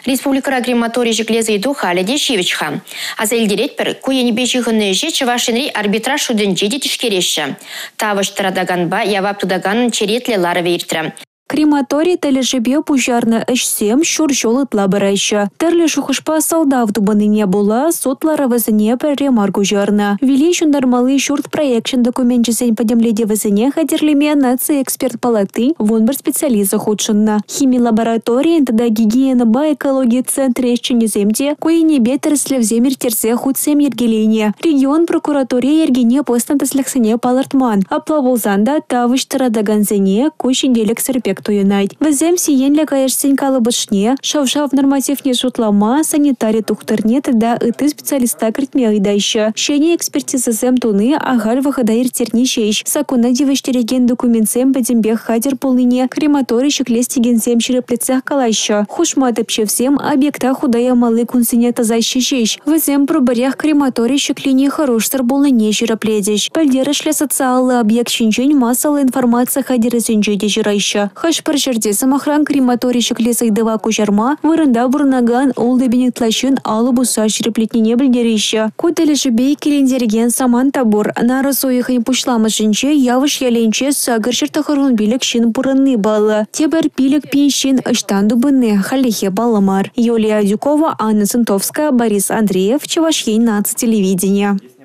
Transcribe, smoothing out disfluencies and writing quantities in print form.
Республикӑра крематори ҫӗклес ыйту халӗ те ҫивӗч-ха. Аса илтеретпӗр, ку енӗпе ҫыхӑннӑ ӗҫе Чӑваш Енри арбитраж судӗнче те тишкереҫҫӗ. Тавӑҫ тӑратаканпа явап тытаканӑн черетлӗ ларӑвӗ иртрӗ. Крематори тӗлӗшӗпе пуҫарнӑ ӗҫсем ҫур ҫул ытла пыраҫҫӗ. Тӗрлӗ шухӑшпа сӑлтав тупӑннине пула суд ларӑвӗсене пӗрре мар куҫарнӑ. Виле ҫунтармалли ҫурт проекчӗн докуменчӗсен пӗтӗмлетӗвӗсене хатӗрлеме наци эксперт палатин 11 специалисчӗ хутшӑннӑ. Хими лабораторийӗн тата гигиенӑпа экологи центрӗн ӗҫченӗсем те ку енӗпе тӗрӗслевсем ирттерсе хутсем йӗркеленӗ. Регион прокуратури йӗркене пӑснӑ тӗслӗхсене палӑртман. Апла пулсан та тавӑҫ тӑратакансене ку ҫителӗксӗр пек туйӑнать. Вӗсем сиенлӗ каяшсен калӑпӑшне, шӑв-шав нормативне шутлама, санитари тухтӑрне тата ытти специалиста кӗртме ыйтаҫҫӗ. Ҫӗнӗ экспертизӑсем туни ахаль вӑхӑта ирттерни ҫеҫ. Саккуна тивӗҫтерекен документсем пӗтӗмпех хатӗр пулнине крематори ҫӗклес текенсем ҫирӗплетсех калаҫҫӗ. Хушма тӗпчевсем объекта хута ямалли кунсене тӑсаҫҫӗ ҫеҫ. Вӗсем пур-пӗрех крематори ҫӗклени хӑрушсӑр пулнине ҫирӗплетӗҫ. Пӗлтерӗшлӗ социаллӑ объект ҫинчен массӑллӑ информаци хатӗрӗсенче те ҫыраҫҫӗ. Хӑш-пӗр ҫӗрте, сӑмахран, крематори ҫӗклес ыйтӑва куҫарма вырӑнта пурӑнакан 6 000 ытла ҫын алӑ пусса ҫирӗплетнине пӗлтереҫҫӗ. Ку тӗлӗшпе иккӗлентерекен самант та пур. Нарӑс уйӑхӗн пуҫламӑшӗнче Явӑш ялӗнче 895 ҫын пурӑнни паллӑ. Тепӗр 5 000 ҫын ӑҫтан тупӑнни хальлӗхе паллӑ мар. Юлия Адюкова, Анна Сентовская, Борис Андреев, Чӑваш Ен наци телевиденийӗ.